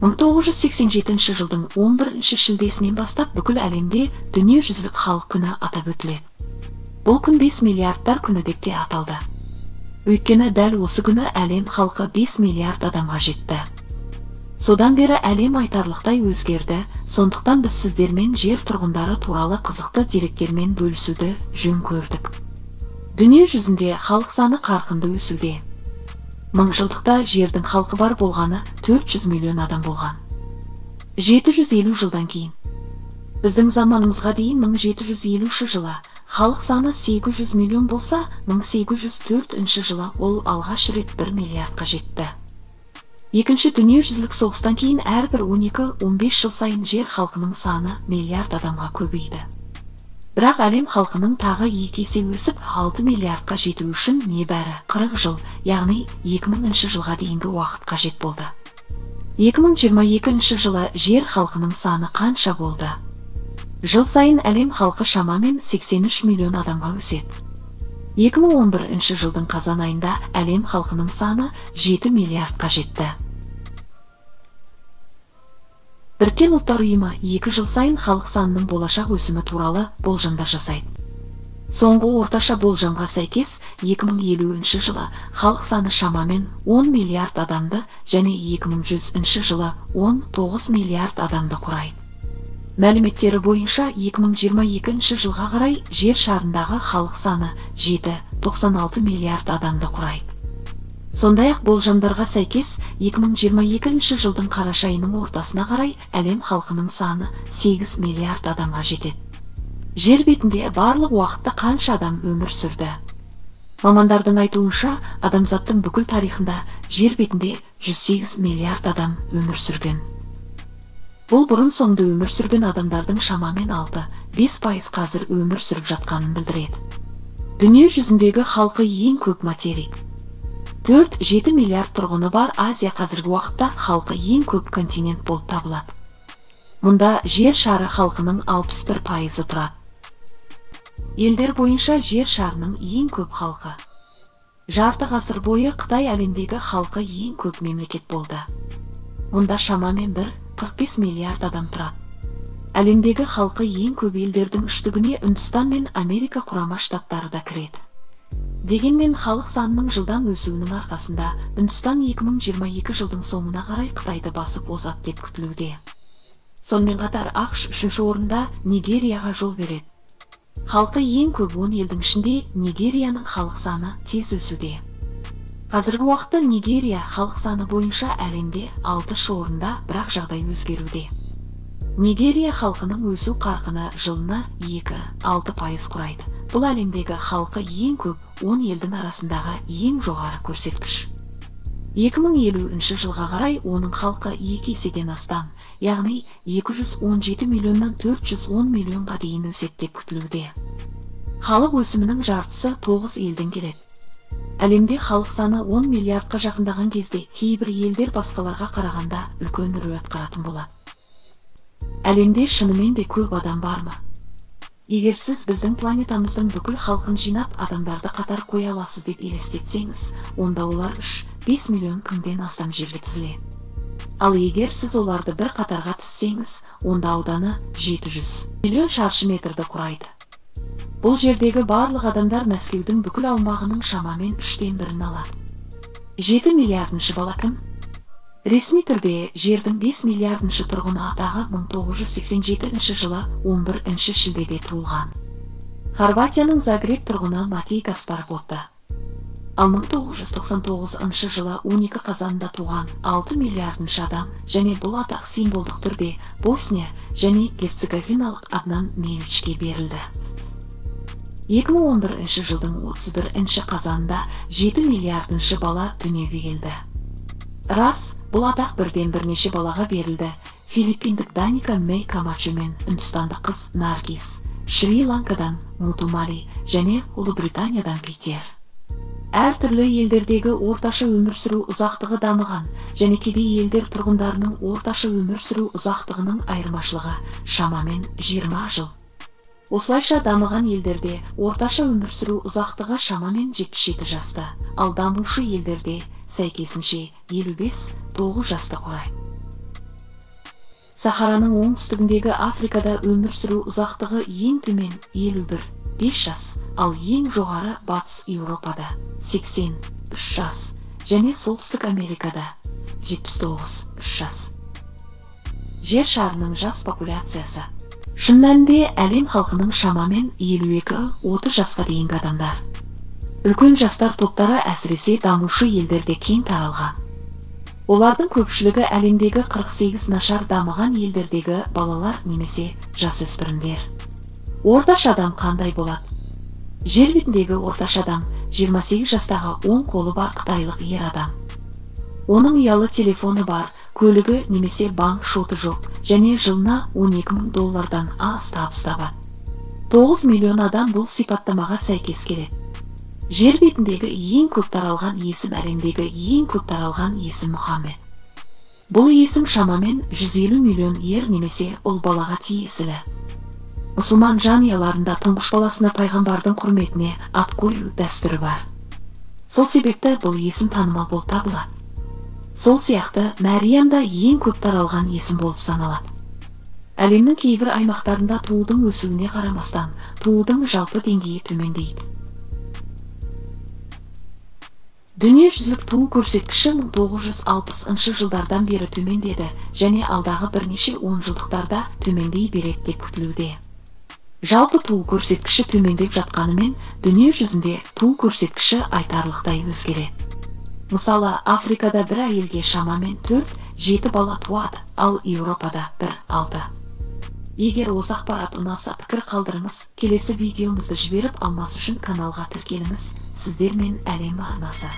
1987 жылдың 11 шілдесінен бастап бүкіл әлемде дүниежүзілік халық күні атап өтіледі. Бұл күн 5 миллиардтар күні деп те аталды. Өйткені дәл осы күні әлем халқы 5 миллиард адамға жетті. Содан бері әлем айтарлықтай өзгерді, сондықтан біз сіздермен жер тұрғындары туралы қызықты деректермен бөлісуді жөн көрдік. Дүние жүзінде халық саны қарқынды өсуде. Мыңжылдықта жердің халқы бар болғаны 400 миллион адам болған. 750 жылдан кейін. Біздің заманымызға дейін 1750 жылы халық саны 800 миллион болса, 1804 жылы ол алғаш рет 1 миллиардқа жетті. Екінші дүниежүзілік соғыстан кейін әрбір 12-15 жыл сайын жер халқының саны миллиард адамға көбейді. Бірақ әлем халқының тағы 2 есе өсіп 6 миллиардқа жету үшін небәрі 40 жыл, яғни 2000 жылға дейінгі уақыт қажет болды. 2022 жылы жер халқының саны қанша болды? Жыл сайын әлем халқы шамамен 83 миллион адамға өседі. 2011 жылдың қазан айында әлем халқының саны 7 миллиардқа жетті. Біріккен Ұлттар Ұйымы 2 жыл сайын халық санының болашақ өсімі туралы болжамдар жасайды. Соңғы орташа болжамға сәйкес 2050 жылы халық саны шамамен 10 миллиард адамды және 2100 жылы 19 миллиард адамды құрайды. Мәліметтері бойынша 2022 жылға қарай жер шарындағы халық саны 7,96 миллиард адамды құрайды. Сондай-ақ болжамдарға сәйкес 2022 жылдың қараша айының ортасына қарай әлем халқының саны 8 миллиард адамға жетеді. Жер бетінде барлық уақытта қанша адам өмір сүрді? Мамандардың айтуынша, адамзаттың бүкіл тарихында жер бетінде 108 миллиард адам өмір сүрген. Бұл бұрын соңды өмір сүрген адамдардың шамамен 6-5% қазір өмір сүріп жатқанын білдіреді. Дүние жүзіндегі халқы ең көп материк. 4-7 миллиард тұрғыны бар Азия қазіргі уақытта халқы ең көп континент болып табылады. Мұнда жер шары халқының 61% тұрады. Елдер бойынша жер шарының ең көп халқы. Жарты ғасыр бойы Қытай әлемдегі халқы ең көп мемлекет болды. Мұнда шамамен 1,45 миллиард адам тұрады. Әлемдегі халқы ең көп елдердің үштігіне Үндістан мен Америка Құрама Штаттары да кіреді. Дегенмен халық санының жылдам өсуінің арқасында Үндістан 2022 жылдың соңына қарай Қытайды басып озады деп күтілуде. Сонымен қатар ақш 3-ші орында Нигерияға жол береді. Халқы ең көп 10 елдің ішінде Нигерияның халық саны тез өсуде. Қазіргі уақытта Нигерия халық саны бойынша әлемде 6-шы орында, бірақ жағдай өзгеруде. Нигерия халқының өсу қарқыны жылына 2,6% құрайды. Бұл әлемдегі халқы ең көп 10 елдің арасындағы ең жоғары көрсеткіш. 2050 жылға қарай оның халқы 2 еседен астам, яғни 217 миллионнан 410 миллионға дейін өседі деп күтілуде. Халық өсімінің жартысы 9 елден келеді. Әлемде халық саны 10 миллиардқа жақындаған кезде кейбір елдер басқаларға қарағанда үлкен рөл атқаратын болады. Әлемде шынымен де көп адам бар ма? Егер сіз біздің планетамыздың бүкіл халқын жинап, адамдарды қатар қоя аласыз деп елестетсеңіз, онда олар 3-5 миллион күнден астам жерге тізіледі. Ал егер сіз оларды бір қатарға тізсеңіз, онда ауданы 700 миллион шаршы метрді құрайды. Бұл жердегі барлық адамдар Мәскеудің бүкіл аумағының шамамен 1/3-ін алады. 7 миллиардыншы бала кім? Ресми түрде жердің 5 миллиардыншы тұрғыны атағы 1987 жылы 11 шілдеде туылған. Хорватияның Загреб тұрғыны Матей Гаспар болды. Ал 1999 жылы 12 қазанында туған 6 миллиардыншы адам және бұл атақ символдық түрде Босния және Герцеговиналық Аднан Мевичке берілді. 2011 жылдың 31 қазанында 7 миллиардыншы бала дүниеге келді. Рас, бұл атақ бірден бірнеше балаға берілді. Филиппиндік Даника Мэй Камачо мен үндістандық қыз Наргиз, Шри-Ланкадан Мутумали және Ұлыбританиядан Питер. Әртүрлі елдердегі орташа өмір сүру ұзақтығы дамыған және кедей елдер тұрғындарының орташа өмір сүру ұзақтығының айырмашылығы шамамен 20 жыл. Осылайша дамыған елдерде орташа өмір сүру ұзақтығы шамамен 77 жаста, ал дамушы елдерде сәйкесінше 55-9 жасты құрайды. Сахараның оңтүстігіндегі Африкада өмір сүру ұзақтығы ең төмен 51,5 жас, ал ең жоғары Батыс Еуропада 83 жас және Солтүстік Америкада 79,3 жас. Жер шарының жас популяциясы. Шын мәнінде әлем халқының шамамен 52-30 жасқа дейінгі адамдар. Үлкен жастар топтары әсіресе дамушы елдерде кең таралған. Олардың көпшілігі әлемдегі 48 нашар дамыған елдердегі балалар немесе жасөспірімдер. Орташа адам қандай болады? Жер бетіндегі орташа адам 28 жастағы оң қолы бар қытайлық ер адам. Оның ұялы телефоны бар, көлігі немесе банк шоты жоқ және жылына 12 мың доллардан аз табыс табады. 9 миллион адам бұл сипаттамаға сәйкес келеді. Жер бетіндегі ең көп таралған есім әлемдегі ең көп таралған есім Мұхаммед. Бұл есім шамамен 150 миллион ер немесе ұл балаға тиесілі. Мұсылман жанұяларында тұңғыш баласына пайғамбардың құрметіне ат қою дәстүрі бар. Сол себепті бұл есім танымал болып табылады. Сол сияқты Мәриям да ең көп таралған есім болып саналады. Әлемнің кейбір аймақтарында туудың өсуіне қарамастан, туудың жалпы деңгейі төмендейді. Дүниежүзілік туу көрсеткіші 1960 жылдардан бері төмендеді және алдағы бірнеше онжылдықтарда төмендей береді деп күтілуде. Жалпы туу көрсеткіші төмендеп жатқанымен, дүние жүзінде туу көрсеткіші айтарлықтай өзгереді. Мысалы, Африкада бір әйелге шамамен 4-7 бала туады, ал Еуропада 1-6. Егер осы ақпарат ұнаса, пікір қалдырыңыз. Келесі видеомызды жіберіп алмас үшін каналға тіркеліңіз. Сіздермен Әлем арнасы.